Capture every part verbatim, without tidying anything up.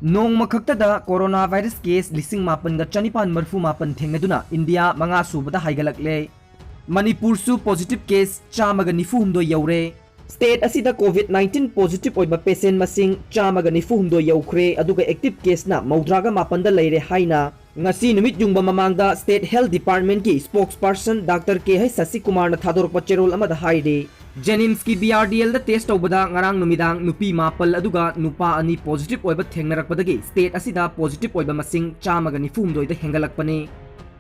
ꯅꯣꯡꯃ ꯈꯛꯇꯗ corona virus case ꯂꯤꯁꯤꯡ ꯃꯥꯄꯟꯒ ꯆꯅꯤꯄꯥꯟ ꯃꯔꯤꯐꯨ ꯃꯥꯄꯟ ꯊꯦꯡꯅꯗꯨꯅ ꯏꯟꯗꯤꯌꯥ ꯃꯉꯥ ꯁꯨꯕꯗ ꯍꯥꯏꯒꯠꯂꯛꯂꯦ꯫ ꯃꯅꯤꯄꯨꯔꯁꯨ ꯄꯣꯖꯤꯇꯤꯚ ꯀꯦꯁ ꯆꯥꯝꯃꯒ ꯅꯤꯐꯨ ꯍꯨꯝꯗꯣꯏ ꯌꯧꯔꯦ꯫ ꯁ꯭ꯇꯦꯠ ꯑꯁꯤꯗ ꯀꯣꯚꯤꯗ ꯅꯥꯏꯟꯇꯤꯟ ꯄꯣꯖꯤꯇꯤꯚ ꯑꯣꯏꯕ ꯄꯦꯁꯦꯟ ꯃꯁꯤꯡ ꯆꯥꯝꯃꯒ ꯅꯤꯐꯨ ꯍꯨꯝꯗꯣꯏ ꯌꯧꯈ꯭ꯔꯦ, ꯑꯗꯨꯒ ꯑꯦꯛꯇꯤꯚ ꯀꯦꯁꯅ ꯃꯧꯗ꯭ꯔꯥꯒ ꯃꯥꯄꯟꯗ ꯂꯩꯔꯦ ꯍꯥꯏꯅ ꯉꯁꯤ ꯅꯨꯃꯤꯠ ꯌꯨꯡꯕ ꯃꯃꯥꯡꯗ ꯁ꯭ꯇꯦꯠ ꯍꯦꯜꯊ ꯗꯤꯄꯥꯔꯠꯃꯦꯟꯠꯀꯤ ꯁ꯭ꯄꯣꯛꯁ ꯄꯔꯁꯟ ꯗꯥꯛꯇꯔ ꯀꯦ ꯍꯩꯆ ꯁꯁꯤꯀꯨꯃꯥꯔꯅ ꯊꯥꯗꯣꯔꯛꯄ ꯆꯦꯔꯣꯜ ꯑꯃꯗ ꯍꯥꯏꯔꯤ, ꯖꯦꯅꯤꯝꯁꯀꯤ ꯕꯤ ꯑꯥꯔ ꯗꯤ ꯑꯦꯜꯗ ꯇꯦꯁ ꯇꯧꯕꯗ ꯉꯔꯥꯡ ꯅꯨꯃꯤꯗꯥꯡ ꯅꯨꯄꯤ ꯃꯥꯄꯜ ꯑꯗꯨꯒ ꯅꯨꯄꯥ ꯑꯅꯤ ꯄꯣꯖꯤꯇꯤꯚ ꯑꯣꯏꯕ ꯊꯦꯡꯅꯔꯛꯄꯗꯒꯤ ꯁ꯭ꯇꯦꯠ ꯑꯁꯤꯗ ꯄꯣꯖꯤꯇꯤꯚ ꯑꯣꯏꯕ ꯃꯁꯤꯡ ꯆꯥꯝꯃꯒ ꯅꯤꯐꯨ ꯍꯨꯝꯗꯣꯏꯗ ꯍꯦꯟꯒꯠꯂꯛꯄꯅꯤ꯫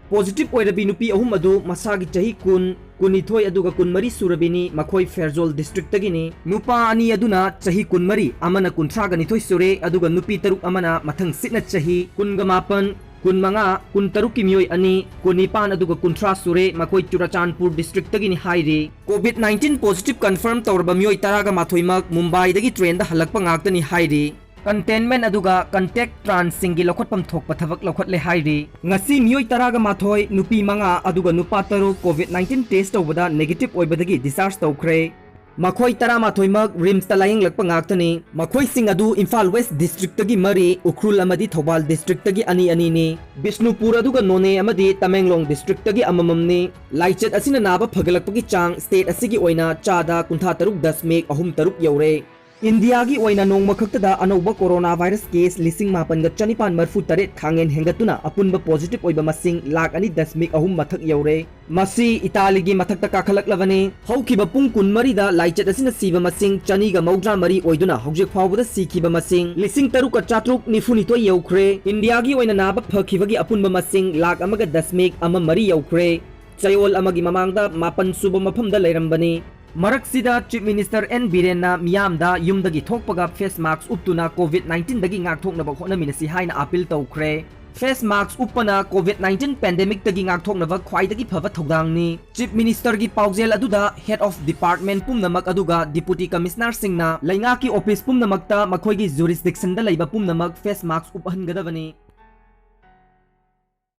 ꯄꯣꯖꯤꯇꯤꯚ ꯑꯣꯏꯔꯕꯤ ꯅꯨꯄꯤ ꯑꯍꯨꯝ ꯑꯗꯨ ꯃꯁꯥꯒꯤ ꯆꯍꯤ ꯀꯨꯟ, ꯀꯨꯟꯅꯤꯊꯣꯏ ꯑꯗꯨꯒ ꯀꯨꯟꯃꯔꯤ ꯁꯨꯔꯕꯤꯅꯤ꯫ ꯃꯈꯣꯏ ꯐꯦꯔꯖꯣꯜ ꯗꯤꯁꯇ꯭ꯔꯤꯛꯇꯒꯤꯅꯤ꯫ ꯅꯨꯄꯥ ꯑꯅꯤ ꯑꯗꯨꯅ ꯆꯍꯤ ꯀꯨꯟꯃꯔꯤ, ꯑꯃꯅ ꯀꯨꯟꯊ꯭ꯔꯥꯒ ꯅꯤꯊꯣꯏ ꯁꯨꯔꯦ, ꯑꯗꯨꯒ ꯅꯨꯄꯤ ꯇꯔꯨꯛ ꯑꯃꯅ ꯃꯊꯪ ꯁꯤꯠꯅ ꯆꯍꯤ ꯀꯨꯟꯒ ꯃꯥꯄꯟ, ꯀꯨꯟꯃꯉꯥ, ꯀꯨꯟꯇꯔꯨꯛꯀꯤ ꯃꯤꯑꯣꯏ ꯑꯅꯤ, ꯀꯨꯟꯅꯤꯄꯥꯟ ꯑꯗꯨꯒ ꯀꯨꯟꯊ꯭ꯔꯥ ꯁꯨꯔꯦ, ꯃꯈꯣꯏ ꯆꯨꯔꯥꯆꯥꯟꯄꯨꯔ ꯗꯤꯁꯇ꯭ꯔꯤꯛꯇꯒꯤꯅꯤ ꯍꯥꯏꯔꯤ꯫ ꯀꯣꯚꯤꯗ ꯅꯥꯏꯟꯇꯤꯟ ꯄꯣꯖꯤꯇꯤꯚ ꯀꯟꯐꯥꯔꯝ ꯇꯧꯔꯕ ꯃꯤꯑꯣꯏ ꯇꯔꯥꯒ ꯃꯥꯊꯣꯏꯃꯛ ꯃꯨꯝꯕꯥꯏꯗꯒꯤ ꯇ꯭ꯔꯦꯟꯗ ꯍꯜꯂꯛꯄ ꯉꯥꯛꯇꯅꯤ ꯍꯥꯏꯔꯤ꯫ ꯀꯟꯇꯦꯟꯃꯦꯟꯠ ꯑꯗꯨꯒ ꯀꯟꯇꯦꯛ ꯇ꯭ꯔꯥꯟꯁꯁꯤꯡꯒꯤ ꯂꯧꯈꯠꯐꯝ ꯊꯣꯛꯄ ꯊꯕꯛ ꯂꯧꯈꯠꯂꯦ ꯍꯥꯏꯔꯤ꯫ ꯉꯁꯤ ꯃꯤꯑꯣꯏ ꯇꯔꯥꯒ ꯃꯥꯊꯣꯏ, ꯅꯨꯄꯤ ꯃꯉꯥ ꯑꯗꯨꯒ ꯅꯨꯄꯥ ꯇꯔꯨꯛ ꯀꯣꯚꯤꯗ ꯅꯥꯏꯟꯇꯤꯟ ꯇꯦꯁ ꯇꯧꯕꯗ ꯅꯦꯒꯦꯇꯤꯚ ꯑꯣꯏꯕꯗꯒꯤ ꯗꯤꯁꯆꯥꯔꯖ ꯇꯧꯈ꯭ꯔꯦ꯫ ꯃꯈꯣꯏ ꯇꯔꯥꯃꯥꯊꯣꯏꯃꯛ ꯔꯤꯝꯁꯇ ꯂꯥꯌꯦꯡꯂꯛꯄ ꯉꯥꯛꯇꯅꯤ꯫ ꯃꯈꯣꯏꯁꯤꯡ ꯑꯗꯨ ꯏꯝꯐꯥꯜ ꯋꯦꯁ ꯗꯤꯁꯇ꯭ꯔꯤꯛꯇꯒꯤ ꯃꯔꯤ, ꯎꯈ꯭ꯔꯨꯜ ꯑꯃꯗꯤ ꯊꯧꯕꯥꯜ ꯗꯤꯁꯇ꯭ꯔꯤꯛꯇꯒꯤ ꯑꯅꯤ ꯑꯅꯤꯅꯤ꯫ ꯕꯤꯁꯅꯨꯄꯨꯔ ꯑꯗꯨꯒ ꯅꯣꯅꯦ ꯑꯃꯗꯤ ꯇꯃꯦꯡꯂꯣꯡ ꯗꯤꯁꯇ꯭ꯔꯤꯛꯇꯒꯤ ꯑꯃꯃꯝꯅꯤ꯫ ꯂꯥꯏꯆꯠ ꯑꯁꯤꯅ ꯅꯥꯕ ꯐꯒꯠꯂꯛꯄꯒꯤ ꯆꯥꯡ ꯁ꯭ꯇꯦꯠ ꯑꯁꯤꯒꯤ ꯑꯣꯏꯅ ꯆꯥꯗ ꯀꯨꯟꯊ꯭ꯔꯥ ꯇꯔꯨꯛ ꯗꯁꯃꯤꯛ ꯑꯍꯨꯝ ꯇꯔꯨꯛ ꯌꯧꯔꯦ꯫ ꯏꯟꯗꯤꯌꯥꯒꯤ ꯑꯣꯏꯅ ꯅꯣꯡꯃ ꯈꯛꯇꯗ ꯑꯅꯧꯕ ꯀꯣꯔꯣꯅꯥ ꯚꯥꯏꯔꯁ ꯀꯦꯁ ꯂꯤꯁꯤꯡ ꯃꯥꯄꯟꯒ ꯆꯅꯤꯄꯥꯟ ꯃꯔꯤꯐꯨ ꯇꯔꯦꯠ ꯈꯥꯡꯍꯦꯟ ꯍꯦꯟꯒꯠꯇꯨꯅ ꯑꯄꯨꯟꯕ ꯄꯣꯖꯤꯇꯤꯚ ꯑꯣꯏꯕ ꯃꯁꯤꯡ ꯂꯥꯈ ꯑꯅꯤ ꯗꯁꯃꯤꯛ ꯑꯍꯨꯝ ꯃꯊꯛ ꯌꯧꯔꯦ꯫ ꯃꯁꯤ ꯏꯇꯥꯂꯤꯒꯤ ꯃꯊꯛꯇ ꯀꯥꯈꯠꯂꯛꯂꯕꯅꯤ꯫ ꯍꯧꯈꯤꯕ ꯄꯨꯡ ꯀꯨꯟꯃꯔꯤꯗ ꯂꯥꯏꯆꯠ ꯑꯁꯤꯅ ꯁꯤꯕ ꯃꯁꯤꯡ ꯆꯅꯤꯒ ꯃꯧꯗ꯭ꯔꯥ ꯃꯔꯤ ꯑꯣꯏꯗꯨꯅ ꯍꯧꯖꯤꯛ ꯐꯥꯎꯕꯗ ꯁꯤꯈꯤꯕ ꯃꯁꯤꯡ ꯂꯤꯁꯤꯡ ꯇꯔꯨꯛꯀ ꯆꯥꯇ꯭ꯔꯨꯛ ꯅꯤꯐꯨ ꯅꯤꯊꯣꯏ ꯌꯧꯈ꯭ꯔꯦ꯫ ꯏꯟꯗꯤꯌꯥꯒꯤ ꯑꯣꯏꯅ ꯅꯥꯕ ꯐꯈꯤꯕꯒꯤ ꯑꯄꯨꯟꯕ ꯃꯁꯤꯡ ꯂꯥꯈ ꯑꯃꯒ ꯗꯁꯃꯤꯛ ꯑꯃ ꯃꯔꯤ ꯌꯧꯈ꯭ꯔꯦ꯫ ꯆꯌꯣꯜ ꯑꯃꯒꯤ ꯃꯃꯥꯡꯗ ꯃꯥꯄꯟ ꯁꯨꯕ ꯃꯐꯝꯗ ꯂꯩꯔꯝꯕꯅꯤ꯫ ꯃꯔꯛꯁꯤꯗ ꯆꯤꯐ ꯃꯤꯅꯤꯁꯇꯔ ꯑꯦꯟ ꯕꯤꯔꯦꯟꯅ ꯃꯤꯌꯥꯝꯗ ꯌꯨꯝꯗꯒꯤ ꯊꯣꯛꯄꯒ ꯐꯦꯁ ꯃꯥꯁꯛ ꯎꯞꯇꯨꯅ ꯀꯣꯚꯤꯗ ꯅꯥꯏꯟꯇꯤꯟꯗꯒꯤ ꯉꯥꯛꯊꯣꯛꯅꯕ ꯍꯣꯠꯅꯃꯤꯟꯅꯁꯤ ꯍꯥꯏꯅ ꯑꯥꯄꯤꯜ ꯇꯧꯈ꯭ꯔꯦ꯫ ꯐꯦꯁ ꯃꯥꯁꯛ ꯎꯞꯄꯅ ꯀꯣꯚꯤꯗ ꯅꯥꯏꯟꯇꯤꯟ ꯄꯦꯟꯗꯦꯃꯤꯛꯇꯒꯤ ꯉꯥꯛꯊꯣꯛꯅꯕ ꯈ꯭ꯋꯥꯏꯗꯒꯤ ꯐꯕ ꯊꯧꯗꯥꯡꯅꯤ꯫ ꯆꯤꯐ ꯃꯤꯅꯤꯁꯇꯔꯒꯤ ꯄꯥꯎꯖꯦꯜ ꯑꯗꯨꯗ ꯍꯦꯗ ꯑꯣꯐ ꯗꯤꯄꯥꯔꯠꯃꯦꯟꯠ ꯄꯨꯝꯅꯃꯛ ꯑꯗꯨꯒ ꯗꯤꯄꯨꯇꯤ ꯀꯃꯤꯁꯅꯔꯁꯤꯡꯅ ꯂꯩꯉꯥꯛꯀꯤ ꯑꯣꯐꯤꯁ ꯄꯨꯝꯅꯃꯛꯇ ꯃꯈꯣꯏꯒꯤ ꯖꯨꯔꯤꯁꯗꯤꯛꯁꯟꯗ ꯂꯩꯕ ꯄꯨꯝꯅꯃꯛ ꯐꯦꯁ ꯃꯥꯁꯛ ꯎꯞꯍꯟꯒꯗꯕꯅꯤ꯫